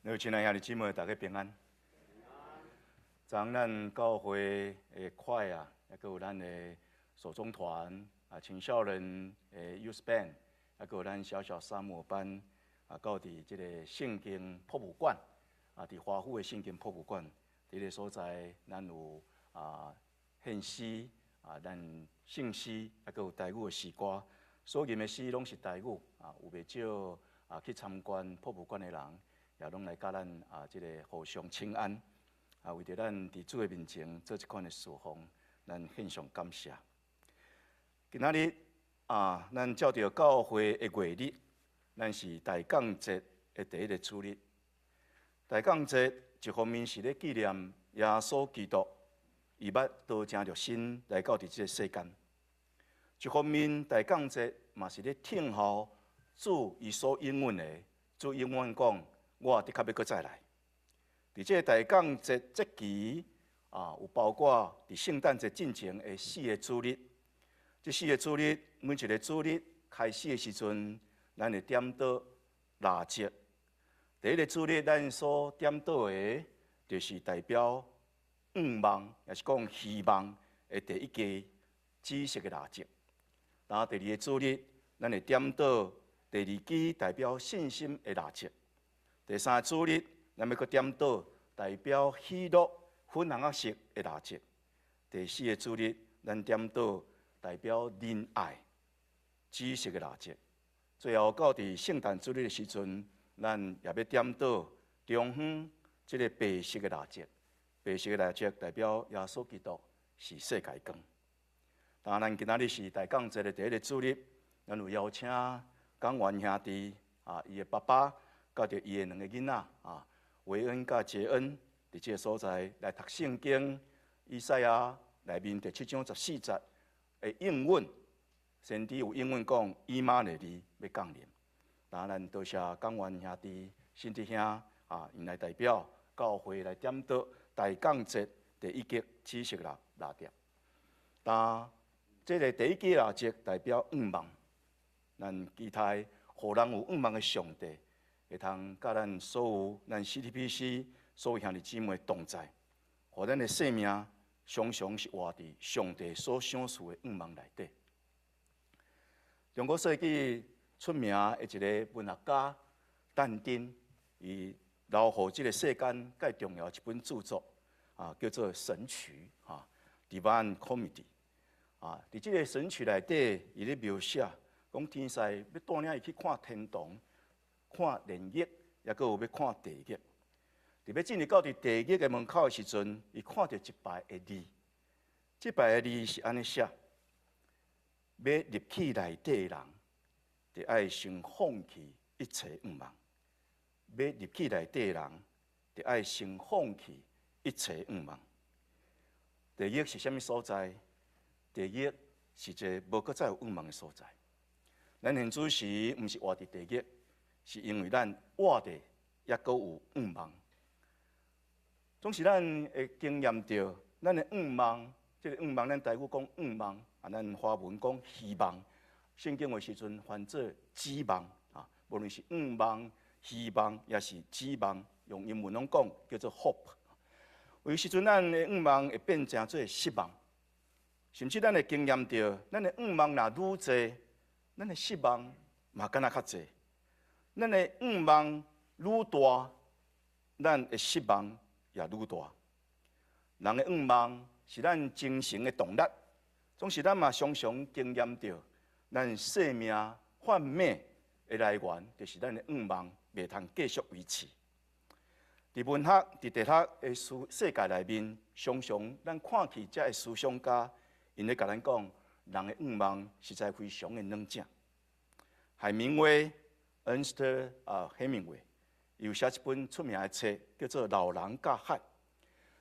各位親愛兄弟姊妹，大家平安。昨咱教會的會啊，抑閣有咱的手中團啊，青少年的 Youth Band，抑閣有咱小小撒母耳班啊，到佇這個聖經博物館啊，佇華府的聖經博物館，佇個所在，咱有啊獻詩啊，咱聖詩，抑閣有台語的詩歌，所吟的詩攏是台語啊，有袂少啊去參觀博物館的人，也攏來佮咱啊，這個互相請安啊，為著咱佇主的面前做這款的事奉，咱獻上感謝。今仔日啊，咱照著教會的月曆，咱是大降節的第一個主日。大降節一方面是咧紀念耶穌基督，伊捌道成肉身來到佇這個世間；一方面，大降節嘛是咧聽候主伊所應允的，主應允講，我的確欲閣再來。佇這個大降節節期啊，有包括佇聖誕節進前的四個主日。這四個主日，每一個主日開始的時陣，咱會點燈蠟燭。第一個主日，咱所點燈的，就是代表願望，也是講希望的第一支紫色的蠟燭。然後第二個主日，咱會點燈第二支代表信心的蠟燭。第三個主日，咱欲閣點燈代表喜樂粉紅色的蠟燭。第四個主日，咱點燈代表仁愛紫色的蠟燭。最後到佇聖誕主日的時陣，咱也欲點燈中央這个白色的蠟燭。白色的蠟燭代表耶穌基督是世界光。當咱今仔日是大降節的第一個主日，咱有邀請講員兄弟啊，伊的爸爸。佮著伊的兩個囡仔啊，維恩佮傑恩，佇這个所在來讀聖經，以賽亞內面第七章十四節的應允，先知有應允講，以馬內利欲降臨。當咱多謝講員兄弟、新弟兄啊，𪜶來代表教會來點燈大降節第一支紫色蠟燭。但這个第一支蠟燭代表願望，咱期待予人有願望的上帝，會通佮咱所有咱 CTPC 所有兄弟姊妹同在，予咱的生命常常是活佇上帝所賞賜的願望內底。中古世紀出名的一个文學家但丁，伊留予這个世間蓋重要一本著作啊，叫做《神曲》啊，《Divine Comedy》啊。佇這个《神曲》內底，伊咧描寫講天使欲帶領伊去看天堂，看煉獄，抑閣有欲看地獄。佇欲進入到佇地獄的門口的時陣，伊看著一排的字，這排的字是按呢寫：欲入去內底的人，得愛先放棄一切願望；欲入去內底的人，得愛先放棄一切願望。地獄是啥物所在？地獄是一个無閣再有願望的所在。咱現此時毋是活佇地獄，是因為咱活著抑閣有願望。總是咱會經驗著咱的願望，這个願望咱台語講願望，啊，咱華文講希望。聖經的時陣翻做指望啊，無論是願望、希望，抑是指望，用英文攏講叫做 hope。有時陣咱的願望會變成做失望，甚至咱會經驗著咱的願望若愈濟，咱的失望嘛敢若較濟。咱的願望愈大，咱的失望也愈大。人的願望是咱精神的動力，總是咱嘛常常經驗著，咱生命幻滅的來源，就是咱的願望袂通繼續維持。佇文學、佇哲學的思世界內面，常常咱看見這个思想家，𪜶咧共咱講，人的願望實在非常的軟正。海明威（Ernest 啊 Hemingway）有寫一本出名的冊，叫做《老人與海》。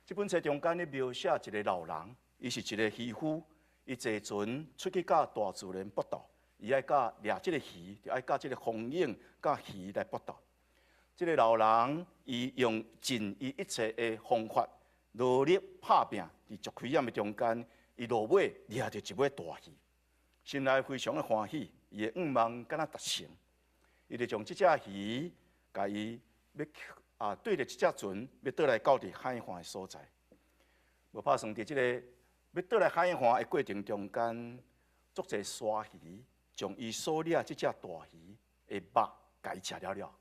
這本冊中間咧描寫一个老人，伊是一个漁夫，伊坐船出去佮大自然搏鬥，伊愛佮掠這个魚，就愛佮這个風湧佮魚來搏鬥。這个老人，伊用盡伊一切的方法，努力拍拚，佇足危險的中間，伊落尾掠著一尾大魚，心內非常的歡喜，伊的願望敢若達成，伊就將這隻魚，共伊欲啊，對著這隻船欲倒來到佇海岸的所在。無拍算佇這个欲倒來海岸的過程中間，足濟鯊魚將伊所掠這隻大魚的肉共伊食了了。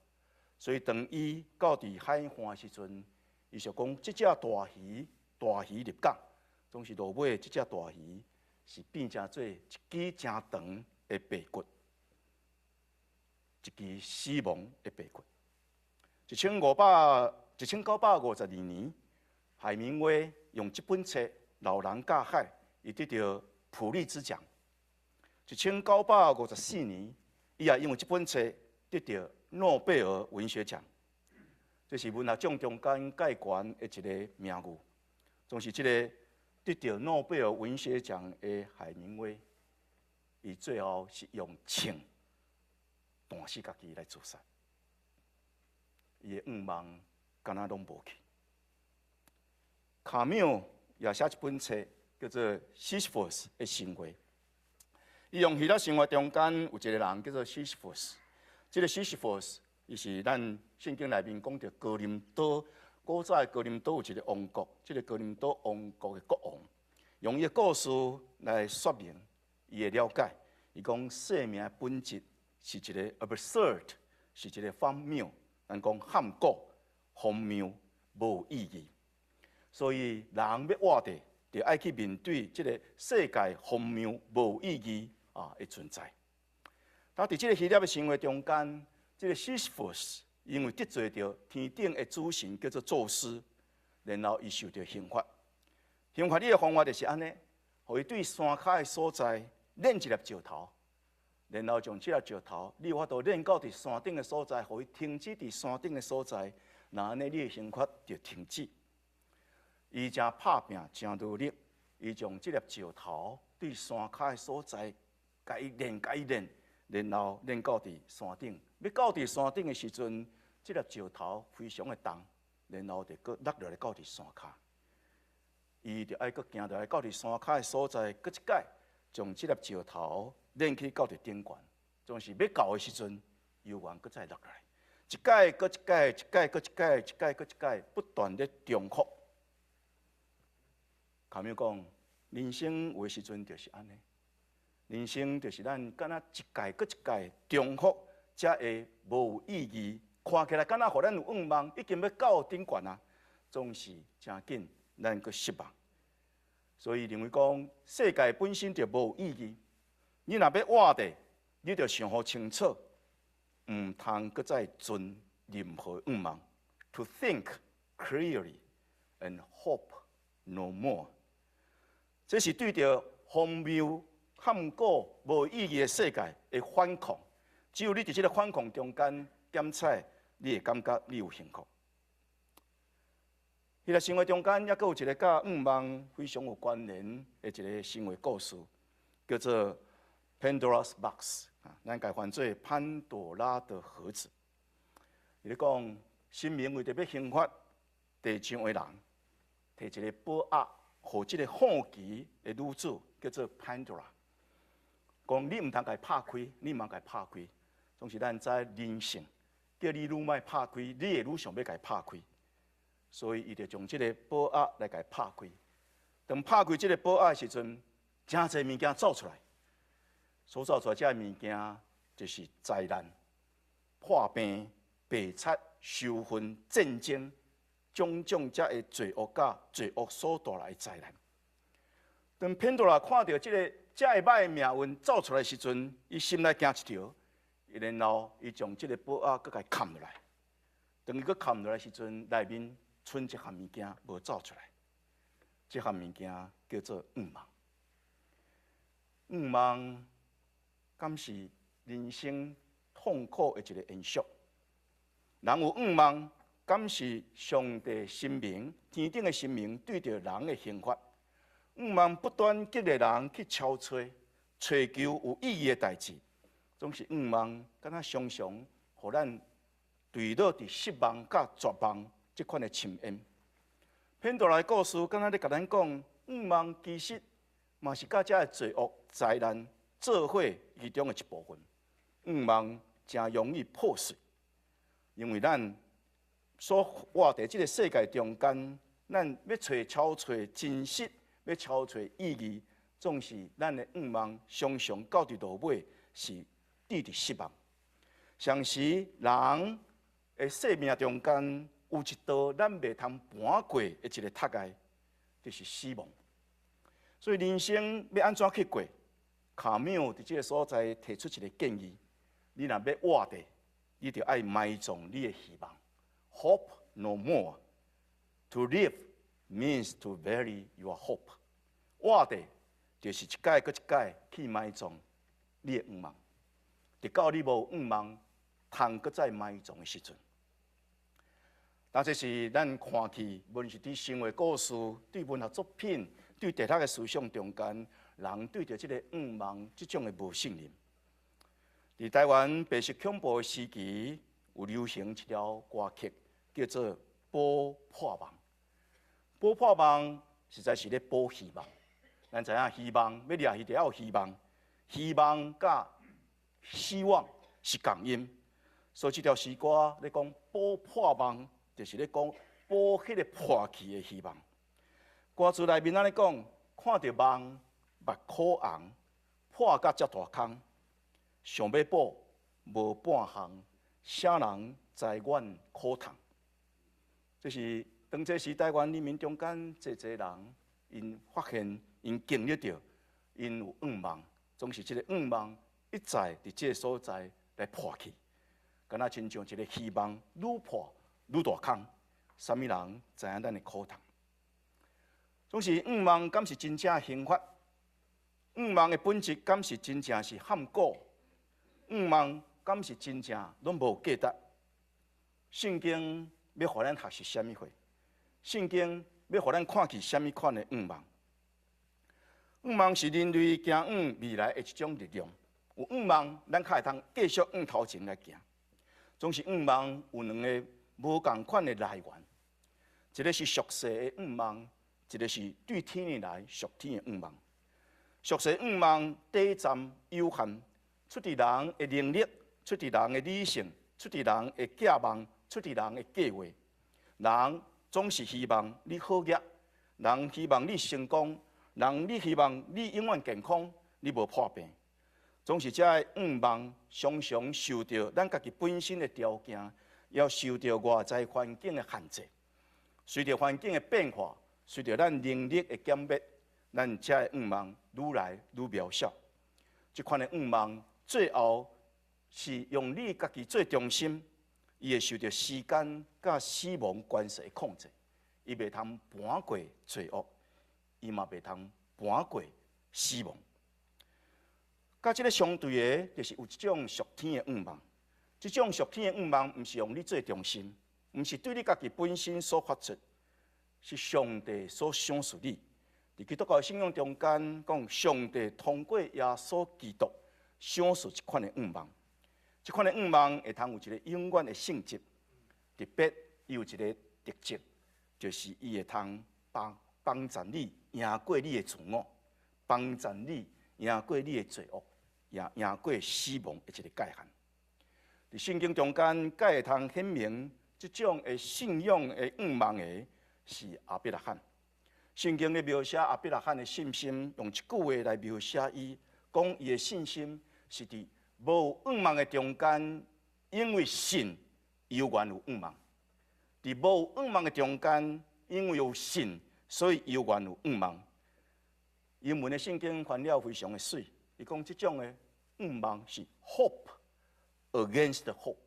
所以當伊到佇海岸的時陣，伊就講這隻大魚大魚入港，總是落尾這隻大魚是變成做一支誠長的白骨，一支死亡的白骨。1952年，海明威用這本冊《老狼與海》，伊得著普利茲獎。1954年，伊也因為這本冊得著諾貝爾文學獎。這是文學獎中間蓋懸的一个名譽。總是這个得著諾貝爾文學獎的海明威，伊最後是用槍彈死家己來自殺。伊的願望敢若攏無去。卡繆也寫一本冊，叫做《西西弗斯的神話》。伊用希臘神話中間有一个人叫做西西弗斯。這个西西弗斯，伊是咱聖經內面講著哥林多，古早的哥林多有一个王國，這个哥林多王國的國王，用伊的故事來說明伊的了解。伊講生命的本質是一个 absurd，是一个荒謬。咱講譀古、荒謬、無意義。所以人欲活著，就愛去面對這个世界荒謬、無意義啊的存在。但佇這个希臘的神話中間，這个西西弗斯因為得罪著天頂的主神叫做宙斯，然後伊受著刑罰。刑罰伊的方法就是按呢，予伊對山跤的所在練一粒石頭，然後將這粒石頭，你有法度練到佇山頂的所在，予伊停止佇山頂的所在，若按呢，你的刑罰就停止。伊誠拍拚，誠努力，伊將這粒石頭對山跤的所在，共伊練，共伊練，然後練到佇山頂。欲到佇山頂的時陣，這粒石頭非常的重，然後就閣落落來到佇山跤。伊就愛閣行落來到佇山跤的所在，閣一擺將這粒石頭練去到佇頂懸。總是欲到的時陣，猶原閣再落來，一擺閣一擺，一擺閣一擺，一擺閣一擺，不斷咧重複。卡繆講，人生有的時陣就是按呢，人生就是咱敢若一擺閣一擺重複，才會無意義。看起來敢若予咱有願望，已經欲到頂懸啊，總是誠緊，咱閣失望。所以認為講，世界本身就無意義。你若欲活著，你就想予清楚，毋通閣再存任何願望。To think clearly and hope no more。這是對著荒謬、譀古、無意義的世界的反抗。只有你佇這个反抗中間檢採，你會感覺你有幸福。彼个神話中間，猶閣有一个佮願望非常有關聯的一个神話故事，叫做 Pandora's Box，啊，咱共翻做潘朵拉的盒子。伊咧講，神明為著欲刑罰地上的人，提一个寶盒，予這个好奇的女子叫做潘朵拉，講你毋通共伊拍開，你毋通共伊拍開。總是咱知人性，叫你愈莫拍開，你會愈想欲共伊拍開。所以伊就將這个寶盒來共伊拍開。當拍開這个寶盒的時陣，誠濟物件走出來。所走出來這个物件，就是災難、破病、白賊、仇恨、戰爭，種種這个罪惡佮罪惡所帶來的災難。當潘多拉看著這个遮會歹的命運走出來的時陣，伊心內驚一跳，然後伊將這个寶盒閣共伊崁落來。當伊閣崁落來時陣，內面賰一項物件無走出來，這項物件叫做願望。願望敢是人生痛苦的一个延續？人有願望，敢是上帝神明、天頂的神明對著人的刑罰？願望不斷激勵人去超揣、揣求有意義的代誌，總是願望敢若常常予咱墜落佇失望佮絕望這款的深淵。潘多拉的故事敢若咧共咱講，願望其實嘛是佮這个罪惡、災難做伙其中的一部分。願望誠容易破碎，因為咱所活佇這个世界中間，咱欲揣超揣真實，欲超揣意義，總是咱的願望，常常到佇落尾是對著失望。常時人的生命中間有一道咱袂通瞞過的一个窒礙，就是死亡。所以人生欲按怎去過？卡繆佇這个所在提出一个建議：你若欲活著，你就愛埋葬你的希望。Hope no more. To live means to bury your hope. 活著就是一擺閣一擺去埋葬你的願望，直到你無願望通閣再埋葬的時陣。但這是咱看去，無論是佇神話故事、對文學作品、對哲學的思想中間，人對著這个願望這種的無信任。佇台灣白色恐怖的時期，有流行一條歌曲，叫做《補破夢》。補破夢實在是咧補希望。咱知影希望欲掠魚著愛有希望，希望佮希望是仝音，所以這條詩歌咧講補破夢，就是咧講補彼个破去的希望。歌詞內面按呢講，看著夢目箍紅，破甲遮大空，想欲補無半項，啥人知阮苦痛？這是當這時台灣人民中間濟濟人，𪜶發現𪜶經歷著，𪜶有願望，總是這个願望一再佇這个所在來破去，敢若親像一个希望愈破愈大空，啥物人知影咱的苦痛？總是願望敢是真正興發？願望的本質敢是真正是譀古？願望敢是真正攏無價值？聖經欲予咱學習啥物貨？聖經欲予咱看見啥物款的願望？願望是人類行向未來的一種力量。有願望，咱較會通繼續向頭前來行。總是願望有兩个無仝款的來源，一个是屬世的願望，一个是對天而來屬天的願望。屬世願望短暫有限，出佇人的能力，出佇人的理性，出佇人的寄望，出佇人的計劃。人總是希望你好額，人希望你成功，人你希望你永遠健康，你無破病。總是這个願望常常受著咱家己本身的條件，也受著外在環境的限制。隨著環境的變化，隨著咱能力的減滅，咱這个願望愈來愈渺小。這款的願望最後是用你家己做中心，伊會受著時間佮死亡關係的控制，伊袂通瞞過罪惡，伊嘛袂通瞞過死亡。佮這个相對的，就是有一種屬天的願望。這種屬天的願望，毋是用你做中心，毋是對你家己本身所發出，是上帝所賞賜你。佇基督教信仰中間，講上帝通過耶穌基督賞賜這款的願望。這款的願望會通有一个永遠的性質，特別伊有一个特質，就是伊會通幫幫助你贏過你的自我，幫助你贏過你的罪惡，贏贏過死亡的一个界限。佇聖經中間，較會通顯明這種的信仰的願望的是亞伯拉罕。聖經咧描寫亞伯拉罕的信心，用一句話來描寫伊，講伊的信心是佇無願望的中間，因為信猶原有願望；佇無願望的中間，因為有信，所以猶原有願望。英文的聖經翻了非常的媠，伊講這種的願望是 hope against hope。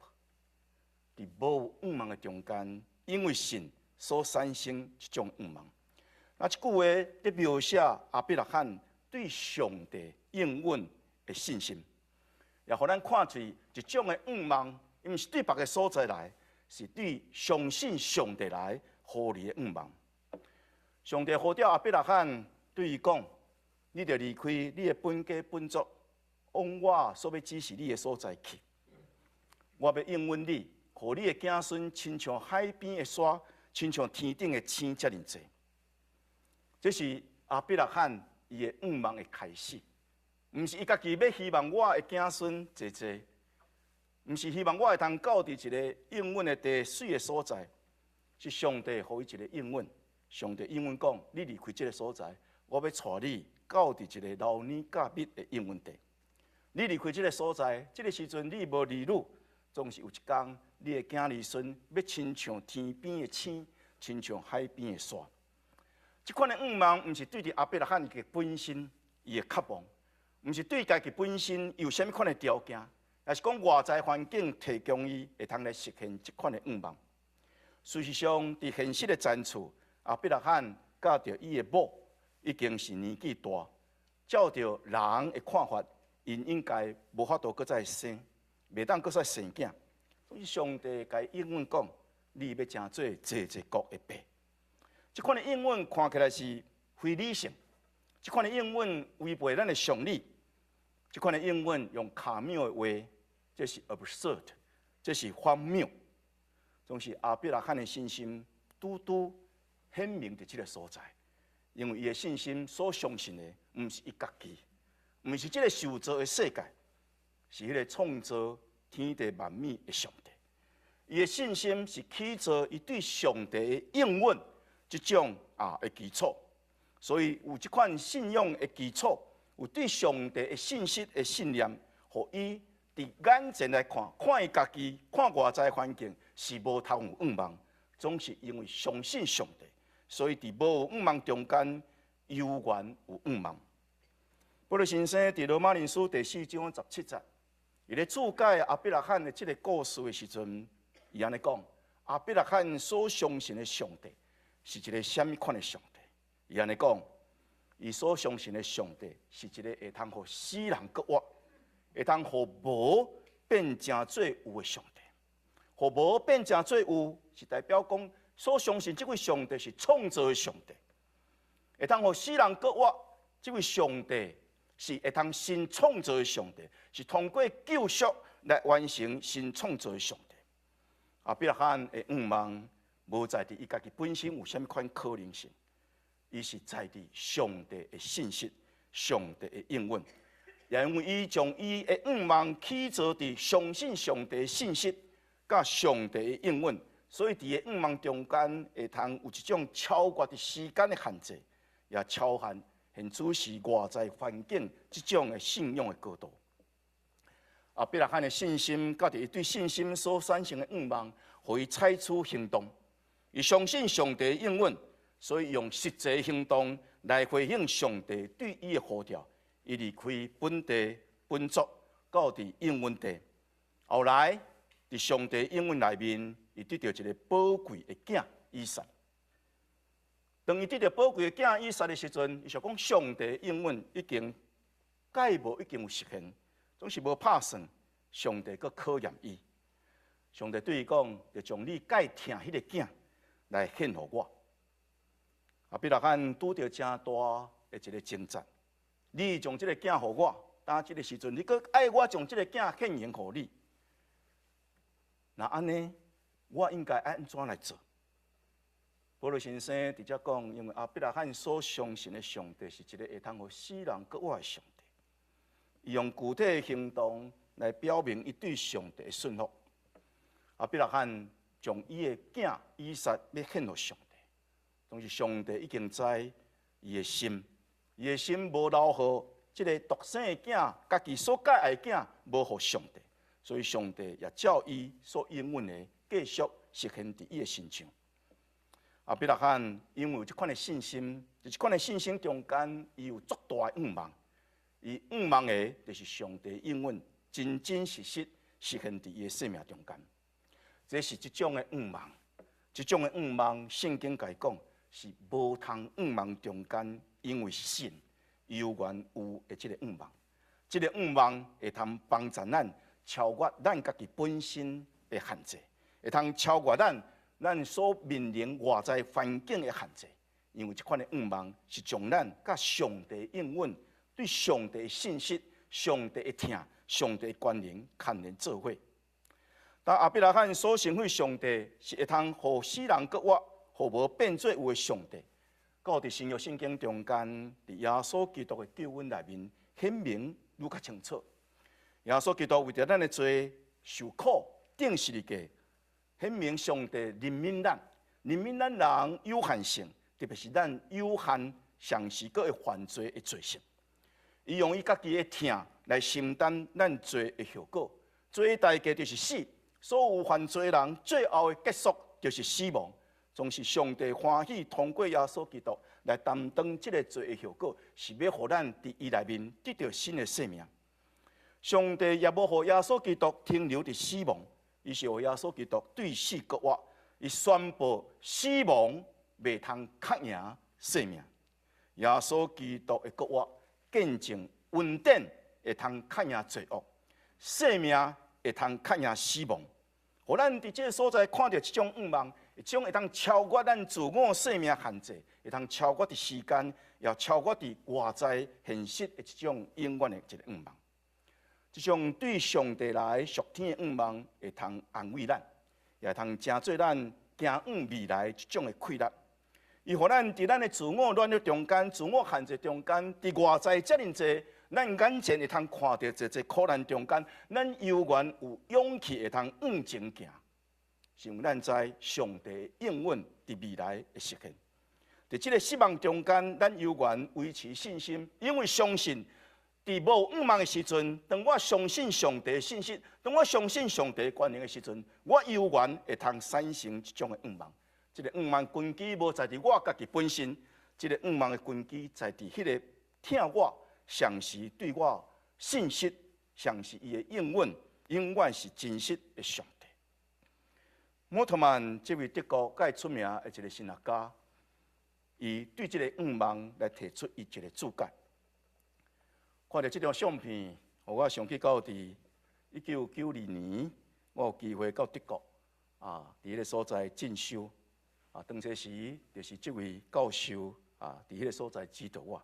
佇無願望的中間，因為信所產生這種願望。那這句話咧描寫亞伯拉罕對上帝應允的信心，也予咱看出一種的願望，毋是對別个所在來，是對相信上帝來予你的願望。上帝呼召亞伯拉罕對伊講：你著離開你的本家本族，往我所欲指示你的所在去。我欲應允你，予你的子孫親像海邊的沙，親像天頂的星遮爾濟。這是亞伯拉罕伊的願望的開始，毋是伊家己欲希望我的子孫濟濟，毋是希望我會通到佇一个應允的地媠的所在，是上帝予伊一个應允。上帝應允講：你離開這个所在，我欲帶你到佇一个流奶佮蜜的應允地。你離開這个所在，這个時陣你無兒女，總是有一工，你的囝兒孫欲親像天邊的星，親像海邊的沙。這款的願望，毋是對佇亞伯拉罕的本身伊的渴望，毋是對家己本身有啥物款的條件，抑是講外在環境提供伊會通來實現這款的願望。事實上，佇現實的層次，亞伯拉罕佮著伊的某已經是年紀大，照著人的看法，𪜶應該無法度閣再生，袂當閣再生囝。所以上帝共伊應允講：你欲成做濟濟國的爸。這款的應允看起來是非理性，這款的應允違背咱的常理，這款的應允用卡繆的話，這是 absurd，這是荒謬。總是亞伯拉罕的信心拄拄顯明佇這个所在，因為伊的信心所相信的，毋是伊家己，毋是這个受造的世界，是彼个創造天地萬物的上帝。伊的信心是起自伊對上帝的應允這種的基礎，所以有這款信仰的基礎，有對上帝的信實的信念，予伊佇眼前來看，看伊家己，看外在環境是無通有願望，總是因為相信上帝，所以佇無願望中間，猶原有願望。保祿先生佇羅馬人書第四章十七節，伊咧注解亞伯拉罕的這个故事的時陣，伊按呢講：亞伯拉罕所相信的上帝是一个啥物款的上帝？伊按呢講，伊所相信的上帝是一个會通予死人閣活，會通予無變成做有的上帝。予無變成做有，是代表講所相信這位上帝是創造的上帝，會通予死人閣活，這位上帝是會通新創造的上帝，是通過救贖來完成新創造的上帝。亞伯拉罕的願望，無在佇伊家己本身有啥物款可能性，伊是在佇上帝的信實、上帝的應允，也因為伊將伊的願望起自佇相信上帝的信實，佮上帝的應允，所以佇伊的願望中間會通有一種超越佇時間的限制，也超越現此時外在環境這種的信仰的高度。亞伯拉罕的信心，佮佇伊對信心所產生的願望，予伊採取行動。伊相信上帝的應允，所以用實際行動來回應上帝對伊的呼召。伊離開本地本族，到佇應允地。後來，佇上帝應允內面，伊得著一个寶貴的囝以撒。當伊得著寶貴的囝以撒的時陣，伊想講上帝應允已經蓋無已經有實現，總是無拍算，上帝閣考驗伊。上帝對伊講，就將你蓋疼彼个囝來獻予我。亞伯拉罕拄著誠大的一个掙扎，你將這个囝予我，當這个時陣，你閣愛我將這个囝獻呈予你，若按呢，我應該按怎來做？保祿先生佇遮講，因為亞伯拉罕所相信的上帝是一个會通予死人閣活的上帝，伊用具體的行動來表明伊對上帝的順服。亞伯拉罕將伊的囝以撒欲獻予上帝，當時上帝已經知伊的心，伊的心無留予這个獨生的囝，家己所蓋愛的囝無予上帝，所以上帝也照伊所應允的繼續實現佇伊的身上。亞伯拉罕因為有這款的信心，佇這款的信心中間，伊有足大的願望。伊願望的，就是上帝應允真真實實實現佇伊的生命中間。這是這種的願望，這種的願望，聖經共伊講是無通願望中間，因為信猶原有的這个願望。這个願望會通幫助咱超越咱家己本身的限制，會通超越咱所面臨外在環境的限制。因為這款的願望是將咱佮上帝應允，對上帝的信實、上帝的疼、上帝的權能牽連做伙。當亞伯拉罕所信的上帝是會通予死人閣活、予無變做有的上帝，到佇新約聖經中間，佇耶穌基督的救恩內面顯明愈較清楚。耶穌基督為著咱的罪受苦，釘十字架，顯明上帝憐憫咱，憐憫咱人有限性，特別是咱有限常時閣會犯罪的罪性。伊用伊家己的疼來承擔咱罪的後果。罪的代價就是死，所有犯罪人最後的結束就是死亡。總是上帝歡喜通過耶穌基督來擔當這个罪的後果，是欲予咱佇伊內面得著新的生命。上帝也無予耶穌基督停留佇死亡，伊是予耶穌基督對死復活，伊宣布死亡袂通較贏生命。耶穌基督的復活見證恩典會通較贏罪惡，生命會通較贏死亡。予咱佇這个所在看著這種向望，一種會當超越咱自我生命限制，會當超越佇時間，也超越佇外在現實的一種永遠的一个向望。這種對上帝來屬天的向望，會通安慰咱，也會通成做咱行向未來一種的氣力。伊予咱佇咱的自我軟弱中間、自我限制中間，佇外在遮爾濟，咱眼前會通看著濟濟苦難中間，咱猶原有勇氣會通向前行，是因為咱知上帝應允佇未來會實現。佇這个失望中間，咱猶原維持信心，因為相信佇無向望的時陣，當我相信上帝信實，當我相信上帝權能的時陣，我猶原會通產生這種的向望。這个向望根基無在佇我家己本身，這个向望的根基在佇彼个疼我、常時對我信實、常時伊的應允，永遠是真實的上帝。莫特曼這位德國蓋出名的一个神學家，伊對這个向望來提出伊一个注解。看著這張相片，予我想起到佇1992年，我有機會到德國啊，佇彼个所在進修啊，當初時就是這位教授啊，佇彼个所在指導我。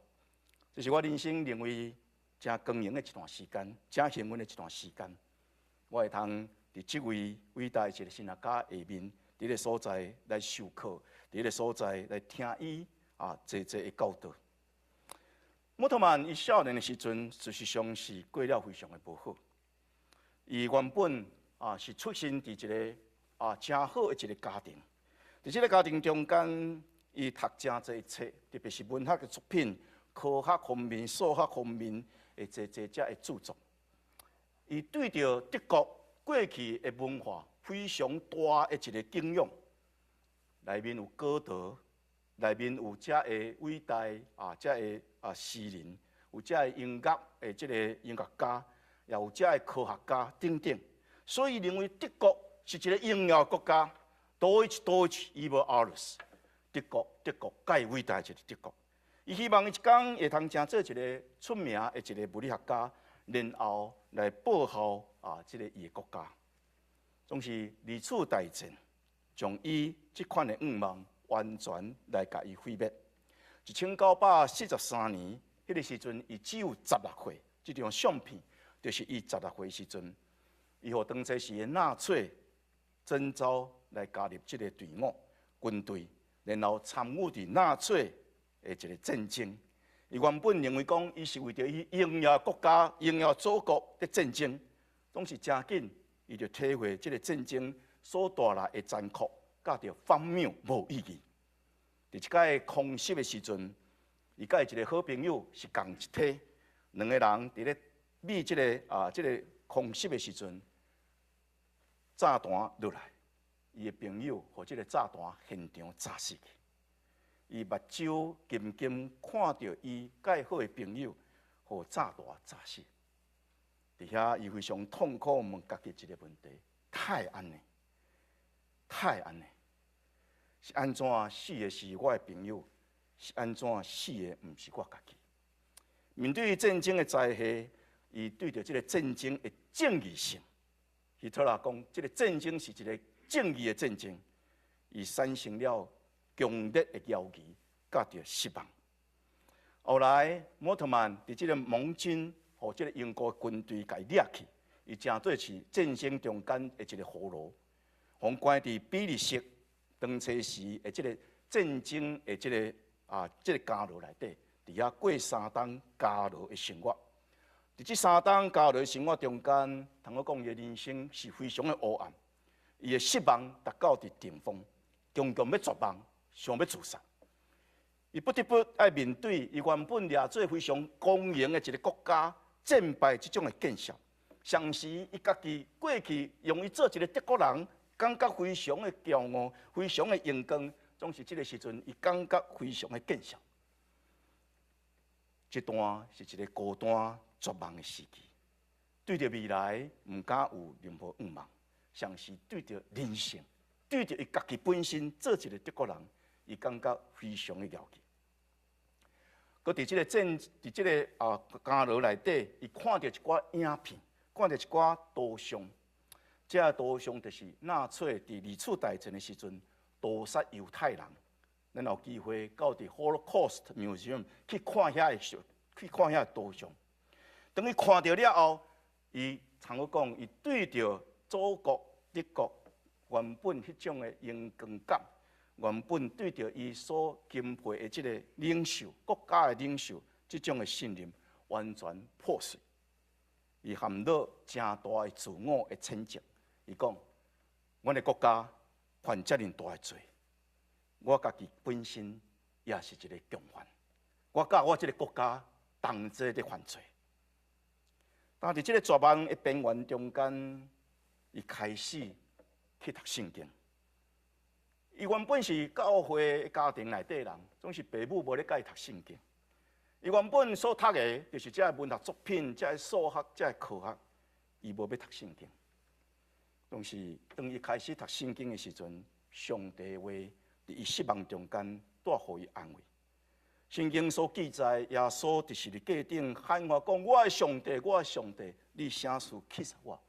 這是我人生認為誠光榮的一段時間，誠幸運的一段時間。我會通佇這位偉大的一个神學家下面，佇个所在來授課，佇个所在來聽伊啊，濟濟的教導。莫特曼伊少年的時陣，事實上是過了非常的無好。伊原本啊是出身佇一个啊誠好的一个家庭，佇這个家庭中間，伊讀誠濟冊，特別是文學的作品、科學方面、數學方面的濟濟遮的著作。伊對著德國過去的文化非常大的一个敬仰，內面有歌德，內面有遮个偉大啊，遮个啊詩人，有遮个音樂的這个音樂家，也有遮个科學家等等。所以認為德國是一个榮耀國家，Deutsch Deutsch über alles。德國，德國，蓋偉大一個德國。伊希望伊一工會通成做一个出名的一个物理學家，然後來報效啊，這个伊的國家。總是二次大戰，將伊這款的願望完全來共伊毀滅。1943年，彼个時陣，伊只有十六歲。這張相片就是伊十六歲時陣，伊予當初時的納粹徵召來加入這个隊伍軍隊，然後參與佇納粹的一个戰爭。伊原本認為講，伊是為著伊榮耀國家、榮耀祖國的戰爭，總是誠緊，伊就體會這个戰爭所帶來的殘酷，佮著荒謬無意義。佇一擺空襲的時陣，伊佮伊一个好朋友是仝一梯，兩个人佇咧避這个啊這个空襲的時陣，炸彈落來，伊的朋友予這个炸彈現場炸死去。伊目睭金金看著伊蓋好的朋友，予炸彈炸死。佇遐伊非常痛苦，問家己一个問題：哪會按呢？哪會按呢？是按怎死的是我的朋友？是按怎死的毋是我家己？面對戰爭的災禍，伊對著這个戰爭的正義性，希特勒講，這个戰爭是一个正義的戰爭，伊產生了強烈的猶疑，佮著失望。後來，莫特曼佇這个盟軍予這个英國軍隊共伊掠去，伊成做是戰爭中間的一个俘虜，予關佇比利時當初時的這个戰爭的這个啊這个監牢內底，佇遐過三冬監牢的生活。佇這三冬監牢的生活中間，通好講伊的人生是非常的黑暗，伊的失望達到佇頂峰。強強欲絕望，想欲自殺。伊不得不愛面對伊原本掠做非常光榮的一个國家戰敗這種的見識。同時，伊家己過去用伊做一个德國人，感覺非常的驕傲，非常的榮光，總是這个時陣，伊感覺非常的見笑。這段是一个孤單絕望的時期，對著未來毋敢有任何願望，同時對著人性，對著伊家己本身做一个德國人，伊感覺非常的枵氣。閣佇這个戰，佇這个監牢內底，伊看著一寡影片，看著一寡圖像，這个圖像就是納粹佇二次大戰的時陣屠殺猶太人。咱有機會到佇 Holocaust Museum 去看遐个像，去看遐个圖像。當伊看著了後，伊參我講，伊對著祖國德國原本彼種的榮光感，原本對著伊所欽佩的這个領袖、國家的領袖，這種的信任完全破碎。伊陷入誠大的自我的譴責。伊講：阮的國家犯遮爾大的罪，我家己本身也是一个共犯，我佮我這个國家同齊咧犯罪。但佇這个絕望的邊緣中間，伊開始去讀聖經。伊原本是教會的家庭內底人，總是爸母無咧教伊讀聖經。伊原本所讀的，就是這个文學作品、這个數學、這个科學，伊無欲讀聖經。總是當伊開始讀聖經的時陣，上帝話佇伊失望中間帶予伊安慰。聖經所記載，耶穌佇十字架頂喊話講：我的上帝，我的上帝，你啥事棄殺我？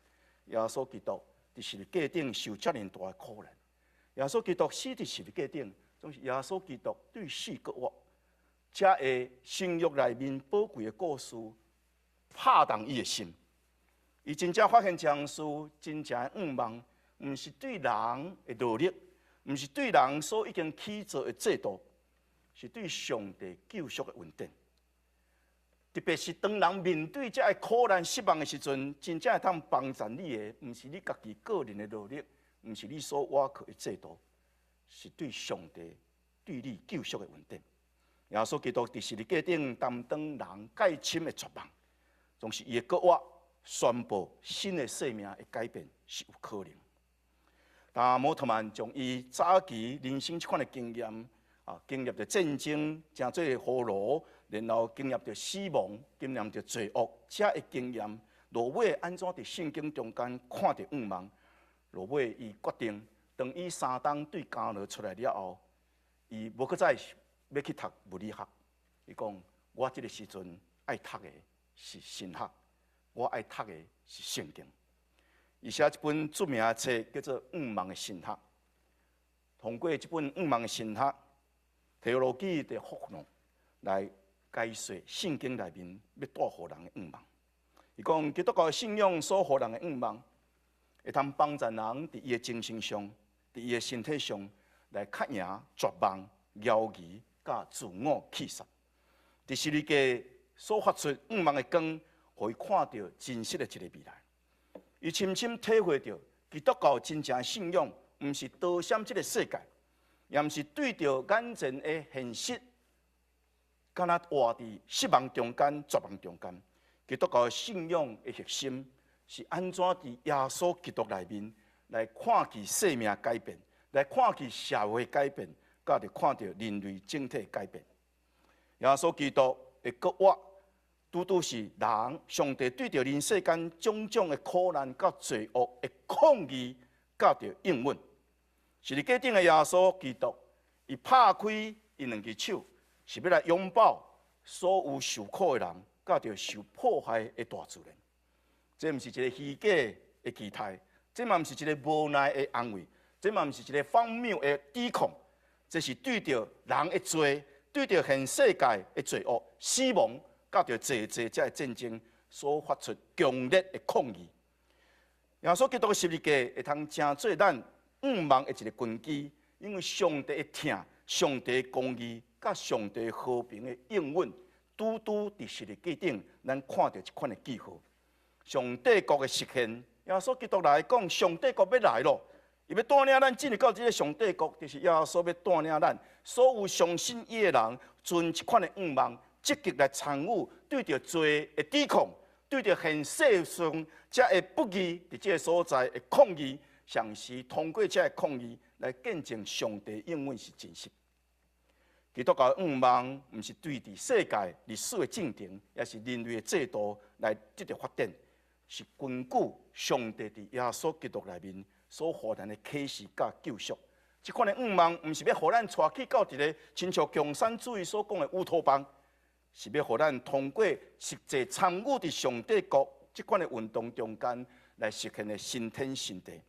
耶穌基督佇十字架頂受遮爾大的苦難。耶穌基督死佇十字架頂，總是耶穌基督對死閣活，才會新約內面寶貴的故事拍動伊的心。伊真正發現這項事，真正的願望，毋是對人的努力，毋是對人所已經起造的制度，是對上帝救贖的恩典。特別是當人面對這个苦難失望的時陣，真正會當幫助你的，毋是你家己個人的努力，毋是你所倚靠的制度，是對上帝對你救贖的恩典。耶穌基督佇十字架頂擔當人蓋深的絕望，總是伊的復活宣布新的生命的改變是有可能。但摩特曼將伊早期人生這款的經驗啊，經歷著戰爭，成做俘虜，然後經歷著死亡，經驗著罪惡，這个經驗，落尾按怎佇聖經中間看著願望？落尾伊決定，當伊3冬對監牢出來了後，伊無閣再欲去讀物理學。伊講：我這个時陣愛讀的是神學，我愛讀的是聖經。伊寫一本著名的冊，叫做《願望的神學》。通過這本《願望的神學》，Theologie der Hoffnung 來解說聖經內面欲帶予人的願望。伊講基督教信仰所予人的願望，會通幫助人佇伊的精神上、佇伊的身體上來克贏絕望、猶疑、佮自我棄殺。佇十字架所發出願望的光，予伊看到真實的一个未來。伊深深體會著基督教真正的信仰，毋是逃閃這个世界，也毋是對著眼前的現實，敢若活佇失望中間、絕望中間。基督教信仰的核心是按怎佇耶穌基督內面來看見生命改變，來看見社會改變，佮著看著人類整體改變。耶穌基督的復活，拄拄是人上帝對著人世間種種的苦難佮罪惡的抗議，佮著應允。十字架頂的耶穌基督，伊拍開伊兩隻手，是欲來擁抱所有受苦的人，佮著受迫害的大自然。這毋是一个虛假的期待，這嘛毋是一个無奈的安慰，這嘛毋是一个荒謬的抵抗，這是對著人的罪，對著現世界的罪惡、死亡，佮著濟濟這个戰爭所發出強烈的抗議。耶穌基督的十字架會通成做咱願望的一个根基，因為上帝的疼、上帝的公義、佮上帝和平的應允，拄拄佇十字架頂，咱看著這款的記號。上帝國的實現，耶穌基督來講，上帝國欲來咯，伊欲帶領咱進入到這个上帝國，就是耶穌欲帶領咱所有相信伊的人，存這款的向望，積極來參與對著罪的抵抗，對著現世上遮的不義，佇這个所在的抗議，同時通過這个抗議來見證上帝應允是真實。基督教向望，毋是對佇世界歷史的進程，抑是人類的制度來得著發展，是根據上帝佇耶穌基督內面所予咱的啟示佮救贖。這款的向望，毋是欲予咱帶去到一个親像共產主義所講的烏托邦，是欲予咱通過實際參與佇上帝國這款的運動中間，來實現的新天新地。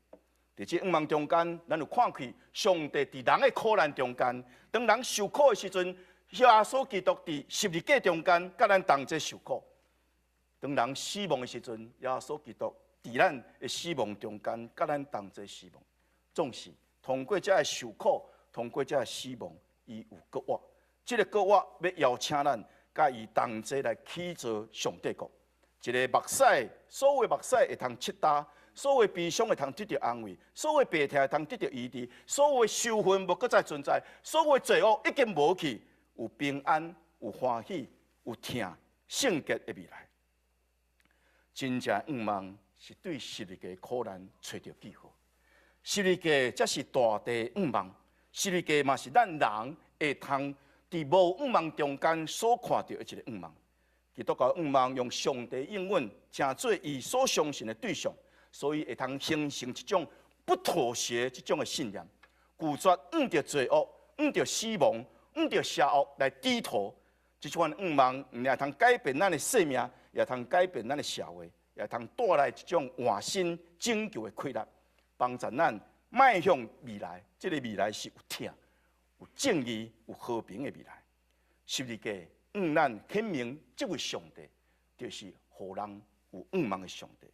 佇這向望中間，咱有看見上帝佇人的苦難中間，當人受苦的時陣，耶穌基督佇十字架中間，佮咱同齊受苦。當人死亡的時陣，耶穌基督佇咱的死亡中間，佮咱同齊死亡。總是通過這个受苦，通過這个死亡，伊有復活。這个復活欲邀請咱，佮伊同齊來起造上帝國。一个目屎，所有目屎會通拭乾。所有悲傷會通得著安慰，所有病痛會通得著醫治，所有仇恨無閣再存在，所有罪惡已經無去，有平安，有歡喜，有疼，聖潔的未來。真正向望是對十字架苦難揣著記號。十字架才是大地向望，十字架嘛是咱人會通佇無向望中間所看著的一个向望。基督教向望用上帝應允，成做伊所相信的對象。所以會通形成一種不妥協這種的信念，拒絕向著罪惡、向著死亡、向著邪惡來低頭。這款向望，毋但通改變咱的生命，也通改變咱的社會，也通帶來一種換新拯救的氣力，幫助咱邁向未來。這个未來是有疼、有正義、有和平的未來。十字架向咱顯明，這位上帝就是予人有向望的上帝。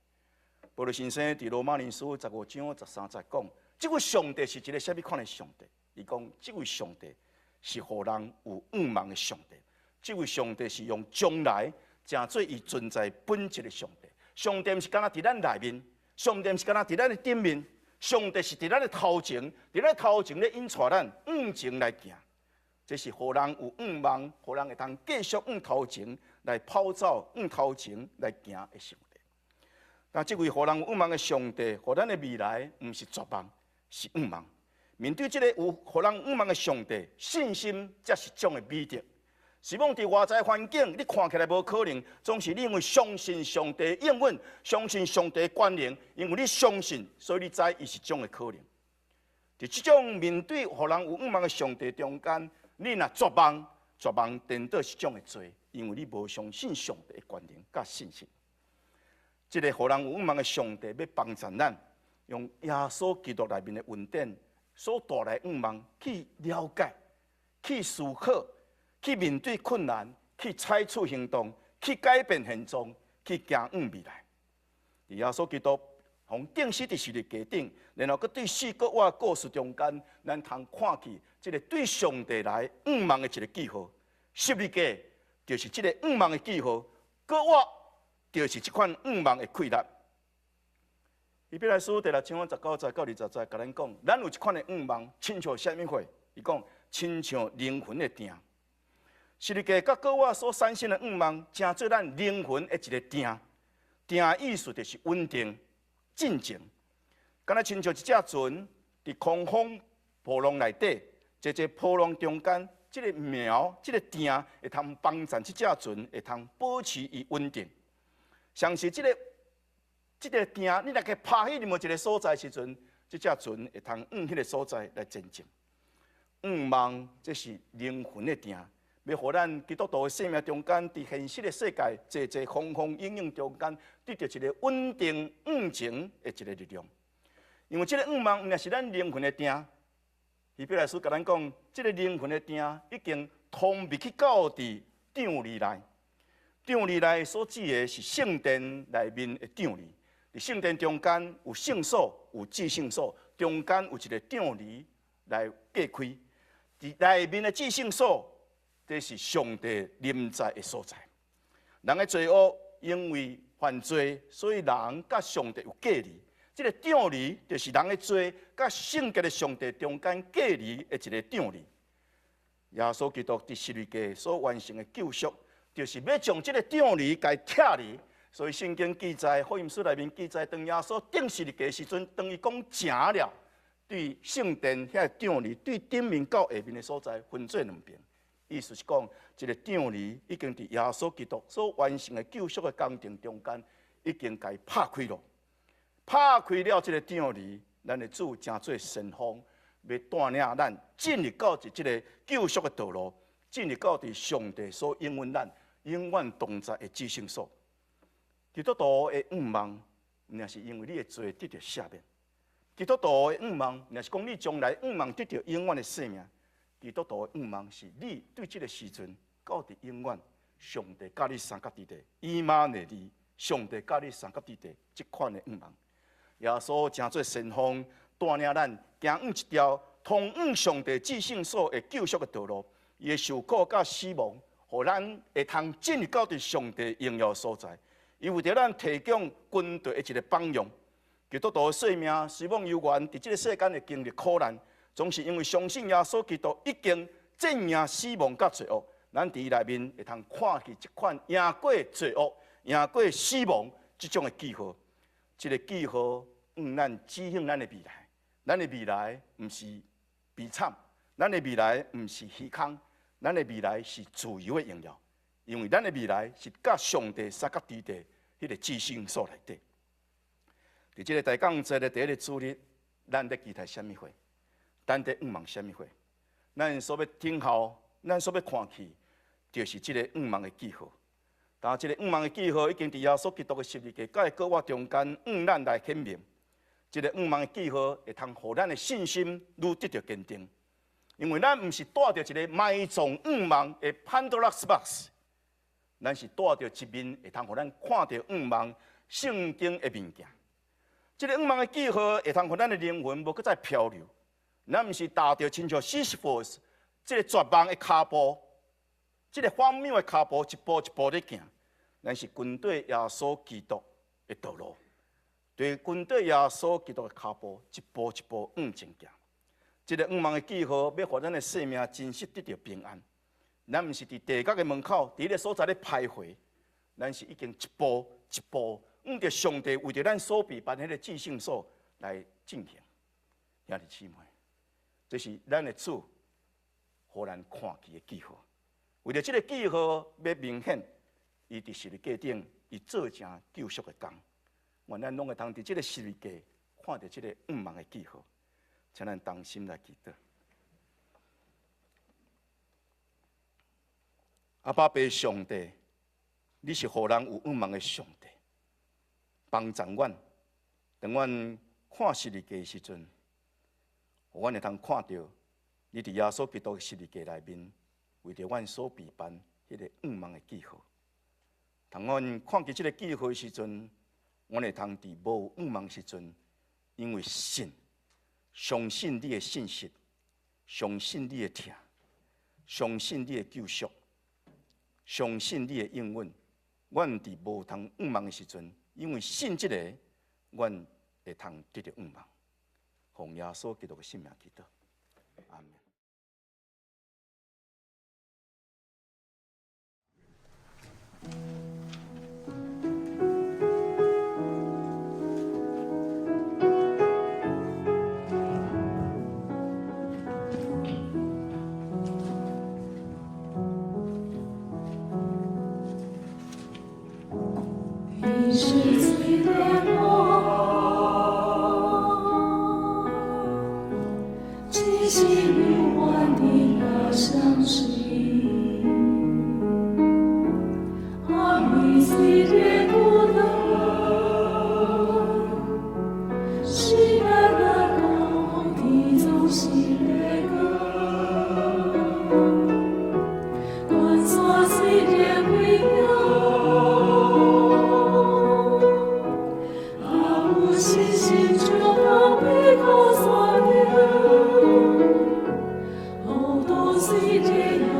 保祿先生佇羅馬人書15章13節講，這位上帝是一个啥物款的上帝？伊講，這位上帝是予人有向望的上帝。這位上帝是用將來成做伊存在本質的上帝。上帝毋是干焦佇咱內面，上帝毋是干焦佇咱的頂面，上帝是佇咱的頭前，佇咱頭前咧引帶咱向前來行。這是予人有向望，予人會通繼續向頭前來跑走，向頭前來行的上帝。那這位予人有向望的上帝，予咱的未來毋是絕望，是向望。面對這个有予人向望的上帝，信心才是種的美德。是講佇外在環境，你看起來無可能，總是你因為相信上帝應允，相信上帝權能，因為你相信，所以你知伊是種的可能。佇這種面對予人有向望的上帝中間，你若絕望，絕望顛倒是種的罪，因為你無相信上帝的權能佮信心。這个予人有向望的上帝，欲幫助咱用耶穌基督內面的恩典所帶來向望，去了解、去思考、去面對困難、去採取行動、去改變現狀、去行向未來。耶穌基督予釘死佇十字架頂，然後閣對死閣活的故事中間，咱通看見這个對上帝來向望的一个記號。十字架就是這个向望的記號，閣活就是這款向望的氣力。希伯來書第六章19節到20節，共咱講，咱有這款的向望，親像啥物貨？伊講，親像靈魂的碇。十字架佮閣活所產生的向望，成做咱靈魂的一个碇。碇意思就是穩定、鎮靜。敢若親像一隻船佇狂風波浪內底，濟濟波浪中間，這个锚、這个碇會通幫助這隻船會通保持伊穩定。像是這个碇，你若去拋去任何一个所在時陣，這隻船會通向彼个所在來前進。向望，這是靈魂的碇，欲予咱基督徒的生命中間，佇現實的世界濟濟風風雨雨中間，得著一个穩定向前的一个力量。因為這个向望，毋但是咱靈魂的碇。希伯來書共咱講，這个靈魂的碇已經通入去到佇帳籬內。帳籬內所指的是聖殿內面的帳籬，佇聖殿中間有聖所，有至聖所，中間有一个帳籬來隔開。佇內面的至聖所，這是上帝臨在的所在。人的罪惡因為犯罪，所以人佮上帝有隔離。這个帳籬就是人的罪佮聖潔的上帝中間隔離的一个帳籬。耶穌基督佇十字架所完成的救贖，就是欲將這个帳籬共拆離。所以聖經記載，福音書內面記載，當耶穌釘十字架的時陣，當伊講成了，對聖殿遐个帳籬，對頂面到下面的所在分做兩邊。意思是講，這个帳籬已經佇耶穌基督所完成的救贖的工程中間，已經共伊拍開囉。拍開了這个帳籬，咱的主成做先鋒，欲帶領咱進入到佇這个救贖的道路，進入到佇上帝所應允咱永遠同在的至聖所。基督徒的向望，毋但是因為你的罪得著赦免；基督徒的向望，毋但是講你將來向望得著永遠的生命。基督徒的向望是你對這个時陣到佇永遠，上帝佮你相佮佇咧，以馬內利，上帝佮你相佮佇咧，這款的向望。耶穌成做先鋒，帶領咱行往一條通往上帝至聖所的救贖的道路。伊的受苦佮死亡，予咱會通進入到佇上帝榮耀所在。伊為著咱提供軍隊的一个榜樣。基督徒的生命雖罔猶原，佇這个世間會經歷苦難，總是因為相信耶穌基督已經戰贏死亡佮罪惡，咱佇伊內面會通看見這款贏過罪惡、贏過死亡這種的記號。這个記號向咱指向咱的未來，咱的未來毋是悲慘，咱的未來毋是虛空，咱的未來是自由的榮耀，因為咱的未來是佮上帝相佮佇咧彼个至聖所內底。佇這个大降節的第一个主日，咱咧期待啥物貨？咱咧向望啥物貨？咱所欲等候，咱所欲看去，就是這个向望的記號。但這个向望的記號已經佇耶穌基督的十字架佮伊過活中間，向咱來顯明。這个向望的記號會通予咱的信心愈得著堅定，因為咱毋是帶著一个埋藏向望的 Pandora's box，咱是帶著一面會通予咱看著向望聖經的物件。這个向望的記號會通予咱的靈魂無閣再漂流。咱毋是踏著親像西西弗斯這个絕望的跤步，這个荒謬的跤步一步一步咧行。咱是跟綴耶穌基督的道路，對跟綴耶穌基督的跤步，一步一步向前行。這个向望的記號，欲予咱的生命真實得著平安。咱毋是佇地獄的門口，佇彼个所在咧徘徊，咱是已經一步一步向著上帝為著咱所備辦彼个至聖所來進行。兄弟姊妹，這是咱的主予咱看見的記號。為著這个記號欲明顯，伊佇十字架頂，伊做成救贖的工。願咱攏會通佇這个十字架看著這个向望的記號，請咱同心來祈禱。阿爸父上帝，你是予人有向望的上帝，幫助阮，當阮看十字架的時陣，予阮會通看著你佇耶穌基督的十字架內面，為著阮所備辦彼个向望的記號。當阮看見這个記號的時陣，阮會通佇無向望時陣，因為信，相信你的信實，相信你的疼，相信你的救贖，相信你的應允，阮佇無通向望的時陣，因為信這个，阮會通得著向望。奉耶穌基督的聖名祈禱，阿們。你是最的光，七星如幻的那相信，阿弥最的孤单，是那个高地总是那个，观察最的微妙。啊，有信心就到背靠山顶，好多岁的。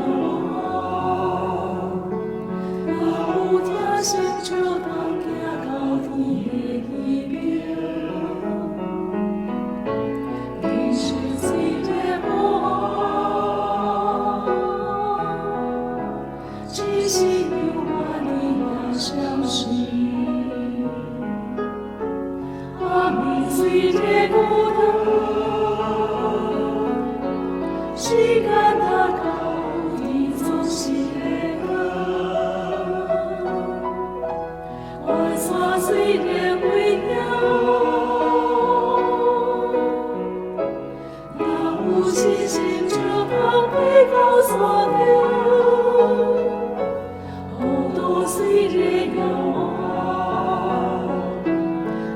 有信心就通爬到山頂，雨都雖然搖晃，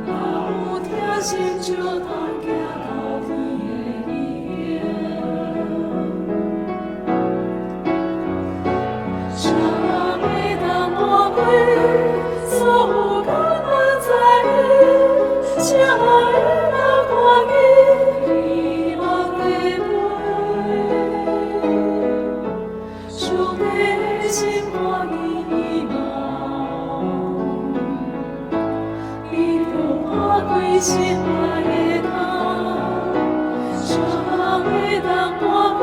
若有疼心就通行到天的彼邊。啥人會當瞞過所有艱難災難？啥人會當看見希望的飛？上帝的心看見希望，伊著打開心內的窗。啥人會當瞞過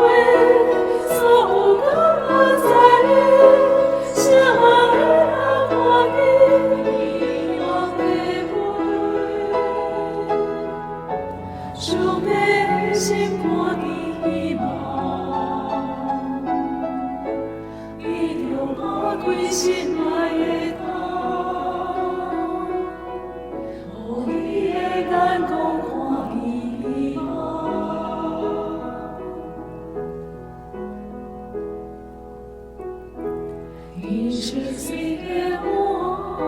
所有艱難災難？啥人會當看見希望的飛？上帝的心看見希望，伊著打開心內的窗，予你的眼光看見希望。人生雖然有黑，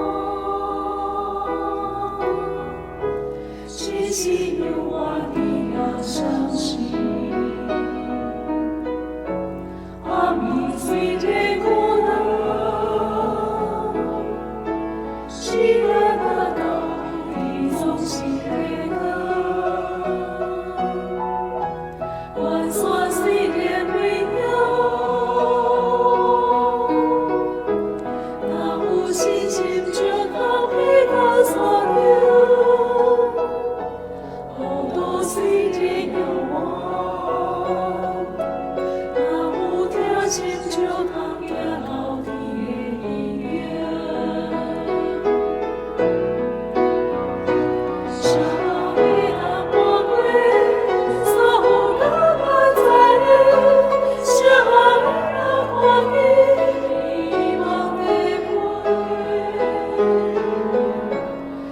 只是永遠你也相信。暗暝雖然孤單，時間若到，你總是會光。懸山雖然危險，若有信心就通爬到山頂。雨都雖然搖晃，若有疼心就通行到天的彼邊。啥人會當瞞過所有艱難災難？啥人會當看見希望的飛？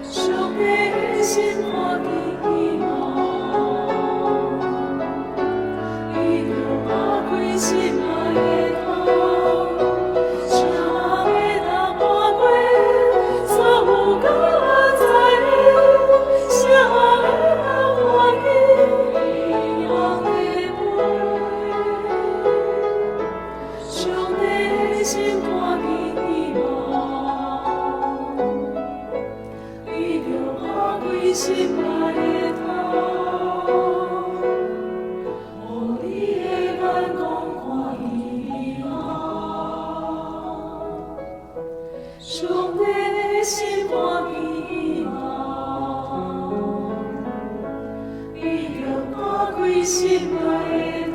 上帝的心看見希望，伊著打開心內的窗。啥人會當瞞過所有艱難災難？啥人會當看見希望的飛？上帝的心看見希望，伊著打開心內的窗，予你的眼光看見希望。上帝的心看見希望，伊著打開心內的